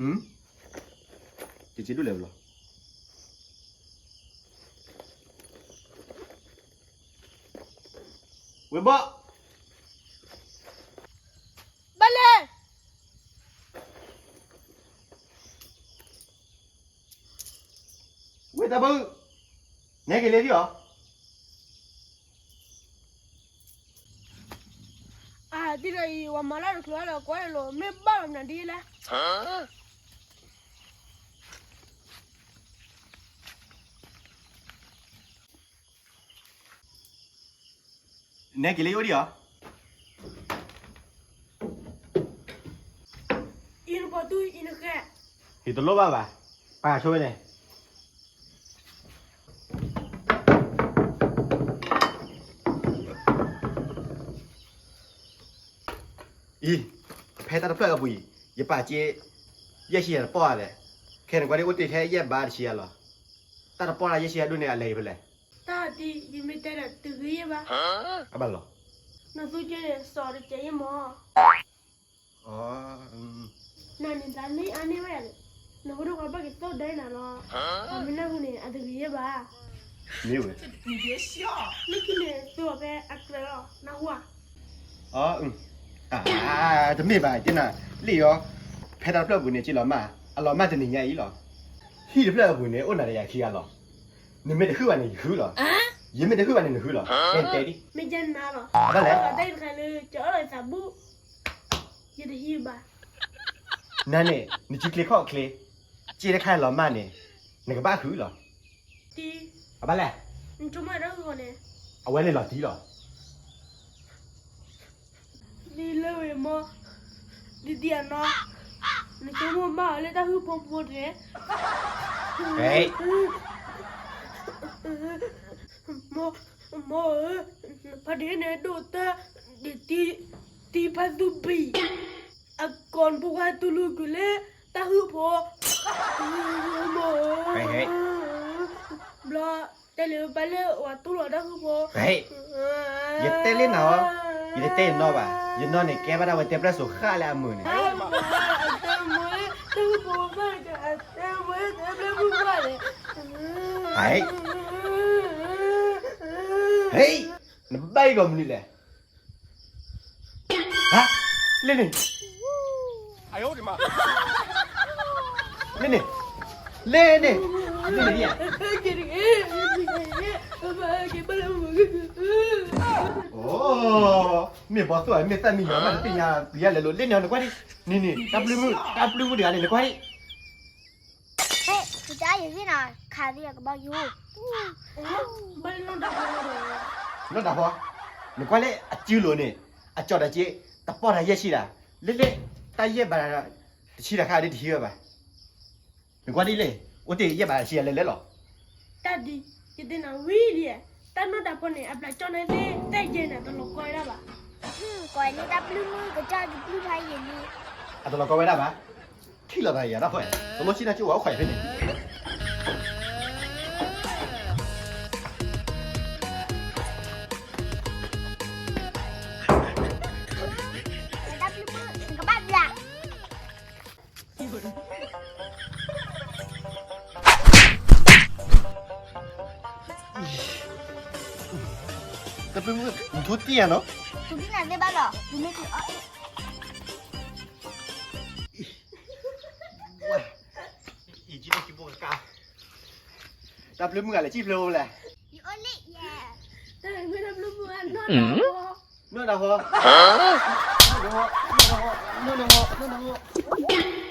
ဟမ်, ကက့ဒိၣ်လဲၣ်ဘျီ, ဝ့ၢ်ဘီၣ်, ဘၣ်လဲၣ်, ဝ့ၢ်တၢ်ဘု, နဲက့ၤလ့ဒံၣ်အီၤ, အဒ်ဒီးအံၤ ပှၤမၤလၢတချုးလၢကွၢ်လိာ် မ့ၢ်ဘၣ်လီၤမနုၤဒ်လဲၣ်. နဲက့ၤလ့အိၣ်ဒံၣ်အီၤ, အံၤနပှၤတူၢ်အံၤနဃဲ, ယတလိၣ်ဘၣ်ဘၣ်, ပာ်ဆိဝဲန့ၣ် အံၤ, ဖဲတၢ်တဖျၢၣ်အပူၤအံၤ ယပာ်စ့ ယဲၢ်ဆံယၤတပီၢ်ဧါလဲၣ်, ခဲနကွၢ်ဒ်အိၣ်တ့ၢ်ထဲယဲၢ်ဘးတဆံယၤလီၤ, တၢ်တပီၢ်တၢ်ယဲၢ်ဆံယၤဒိၣ်န့ၣ် အလဲၤအံၤဖဲလဲၣ်. တၢ်ဒ်ယမ့ၢ်တဲဒီးတဂ့ၤယဲၢ်ဘၣ်, အဘၣ်လီၤ, နသူကဲစီၤတကဲယဲၢ်မး နန့ၣ်တၢ်န့ၢ်အါန့ၢ်ဝဲယၤန့ၣ်, နဖိဒိၣ်ခွါဘၣ်က့ၤသိၣ်ဒၢနၤလီၤ, ပှၤမ့ၢ်နၢ်ဟူန့ၣ် အတဂ့ၤယဲၢ်ဘၣ်, မ့ၢ်ဝဲ, လၢခံန့ၣ် သူအီၤဖဲအကျဲလီၤ နၢ်ဟူဧါ. အ, တမ့ၢ်ဘၣ် ကနၣ်, လ့ၣ်ယီၤ, ဖဲတၢ်တဖျၢၣ်အပူၤန့ၣ် က့လီၤမၢ်, အလီၤမၢ်တနံၤညါအံၤလီၤ, ဟံၣ်တဖျၢၣ်အပူၤန့ၣ် အိၣ်နၤဒီးယၤခံဂၤလီၤ, နမ့ၢ်တဟုၣ်ဘၣ်န့ၣ်ယဟုၣ်လီၤ, ယမ့ၢ်တဟုၣ်ဘၣ်န့ၣ်နဟုၣ်လီၤ, တဲဒ်, မ့ၢ်ကနၤလီၤ, ဘၣ်လဲၣ်တခါလၢ ကအၢၣ်လီၤသးဘူၣ် ယတဟံၣ်ဘၣ်, နၤန့ၣ် နစုချ့ခီၣ်ချ့, စ့တခါလီၤမၢ်န့ၣ် နကဘၣ်ဃုလီၤ, အဘၣ်လဲၣ်, နဆိကမိၣ်တၢ်ဃုဃီန့ၣ်, အဝဲန့ၣ်လီၤတံၢ်လီၤ, ဒ်လၢဝဲမ့ၢ်, ဒ်ဒ်အနီၢ်, နဆိကမိၣ်မၢ်အီၤလၢတၢ်ဟုၣ်ဖိဖိတဂ့ၤ, မိၢ်ဧၢ, ဖါတံၢ်န့ၣ်ဒိၣ်တၢ်, ဒ်တံၤဖါသူဘံၣ်, အကိာ်နဖိခွါတူၢ်လိာ်ကွံာ်လၢတၢ်ဟုၣ်ဖိ, မိၢ်ဧၢ, ဘျီ တဲလၢပၢ်လၢပှၤတူၢ်လိာ်တၢ်ဟုၣ်ဖိ, ယတဲလၢနၤ, ယတတဲယနီၢ်ဘၣ်, ယနီၢ်န့ၣ် ကဲဘၣ်ဒၣ်ဝဲတဲပျဲၢ်စိၤဃၣ်လၢအမုာ်န့ၣ်, ဟဲ, နဘၣ်အံၤဂီၢ်မနုၤလဲၣ်, ဟါ, လ့ၣ်န့ၣ်, လ့ၣ်န့ၣ်, လ့ၣ်န့ၣ်, လ့ၣ်န့ၣ်, အိ, မ့ၢ်ဘီသိၣ်ဧါ မ့ၢ်သၣ်မံယီၤ မ့ၢ်တသ့ၣ်ညါပျံၤယၤလဲၤလိာ် လ့ၣ်န့ၣ် နကွၢ်ဒံး, န့ၣ်န့ၣ် တၢ်ပျုၢ်မုၣ်, တၢ်ပျုၢ်မုၣ်တဂၤန့ၣ် နကွၢ်ဒံး, ဟဲ, ကတၢ်ယဂ့ၢ်နၤ, ခးသံအကဘီယူၤ, နီၢ်တၢ်ဖီ, နကွၢ်လၢအစုလိၤန့ၣ်, အကၠီၣ်တၢ်က့, တပီၢ်တၢ်ယဲၢ်ဆံတၢ်, လ့ၣ်လ့ၣ်, တၢ်ယဲၢ်ဘး, တဆံတၢ်ခါဒ်တဟံးဝဲဘၣ်, နကွၢ်ဒ်လဲၣ်, အိၣ်တ့ၢ်ယဲၢ်ဘးတဆံယၤလဲၤလဲၤလီၤ, တၢ်ဒ်, ယသ့ၣ်နီၣ်ဝံၤလံ, တၢ်နီၢ်တၢ်ဖီန့ၣ် အဘျးကၠီၣ်န့ၣ်သ့ၣ်သ့ၣ်ယဲၢ်န့ၣ် တလီၤကီဝဲဒၣ်ဘၣ်, ကွၢ်လံတၢ်ပျုၢ်မုၣ်ကစၢ်တပျုၢ်ဖးယံာ်လံ, အတလီၤကီဝဲဒၣ်ဘၣ်, ထံၣ်လီၤသးယၤတၢ်ဖီ, တလိၣ်ဆံၣ်နီၣ်ကၠိဝဲအိၣ်ခိးယၤဖဲန့ၣ် တၢ်ပျုၢ်မုၣ်, နကဘၣ်ဘျး, တၢ်ပျုၢ်မုၣ်, နထိတံၢ်ယၤနီၤ, ထိတံၢ်နၤသ့ၣ်ဘၣ်လီၤ, နမ့ၢ်က့ၤအီၣ်အ့ၣ် တၢ်ပျုၢ်မုၣ်ဂၤလဲၤစံၣ်ဖျိလဲၣ်, ယအိၣ်လံယဲ, တၢ်ပျုၢ်မုၣ်, နီၢ်တၢ်ဖီ, နီၢ်တၢ်ဖီ, နီၢ်တၢ်ဖီ, နီၢ်တၢ်ဖီ, နီၢ်တၢ်ဖီ